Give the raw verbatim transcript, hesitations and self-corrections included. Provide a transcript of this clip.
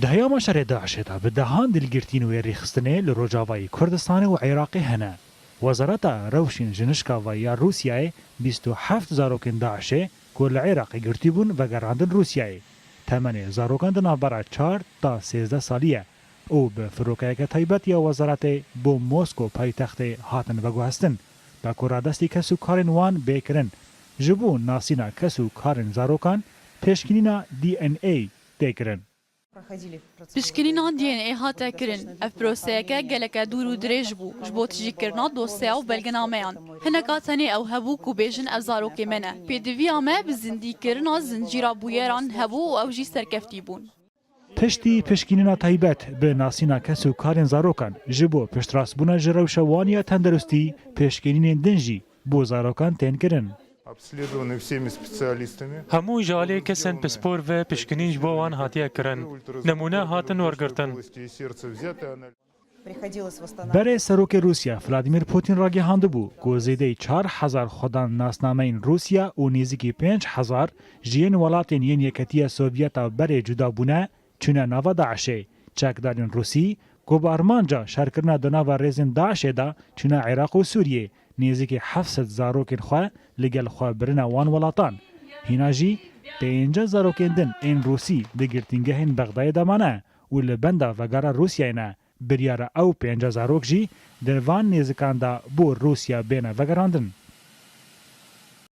Di heyama şerê DAIŞê de bi dehan dilgirtîn wê rêxistinê li Rojavayê Kurdistanê û Iraqê hene. Wezareta Rewşên Jinişka ve ya Rûsyayê bîst û heft zarokên DAIŞê ku li Iraqê girtî bûn vegerandin Rûsyayê. Temenê zarokan di navbera çar ta sêzdeh salî ye û bi firokeyeke taybet ya wezaretê bo Mosko paytextê hatin veguhestin. Be ku radestî kes û karên wan bê kirin. Ji bo nasîna kes û karên zarokan pêşkînîna D N A tê kirin. Pişkinîna D N A hate kirin. Ev proseyeke geleke dûr û dirêj bû ji bo tijîkirina dosyeya û belgenameyan. Hineka tenê ew hebû ku bêjin ev zarokê me ne. Pêdiviya me bi zindîkirina zincîra bûyeran hebû û ew jî serkeftî bûn. Piştî pişkînîna taybet bi nasîna kes û karên zarokan ji bo piştrastbûna ji rewşa wan ya tendirustî, pişkînînên din jî bo zarokan tên kirin. Обследованы всеми специалистами. Hemû ji aliyê kesên pispor ve pişkinîn ji bo wan hatiye kirin. Nemûne hatin wergirtin. Berê Serokê Rûsya Vladimir Putin ragihandibû ku zêdeyî çar hezar xwedan nasnameyên Rûsya û nêzîkî pênc hezar ji yên welatên yên Yeketiya Sovyeta berê cuda bûne, çûne nava DAIŞê. Çekdarên Rûsî ku bi armanca şerkirina di nava rêzên DAIŞê de çûne Iraq û Sûriyê, nêzîkî heft sed zarokên xwe li gel xwe birine wan welatan. Hîna jî pêncî zarokên din ên Rûsî di girtîngehên Bexdayê de mane û li benda vegera Rûsyayê ne. Biryar e ew pêncî zarok jî di van nêzikan de bo Rûsya bêne vegerandin.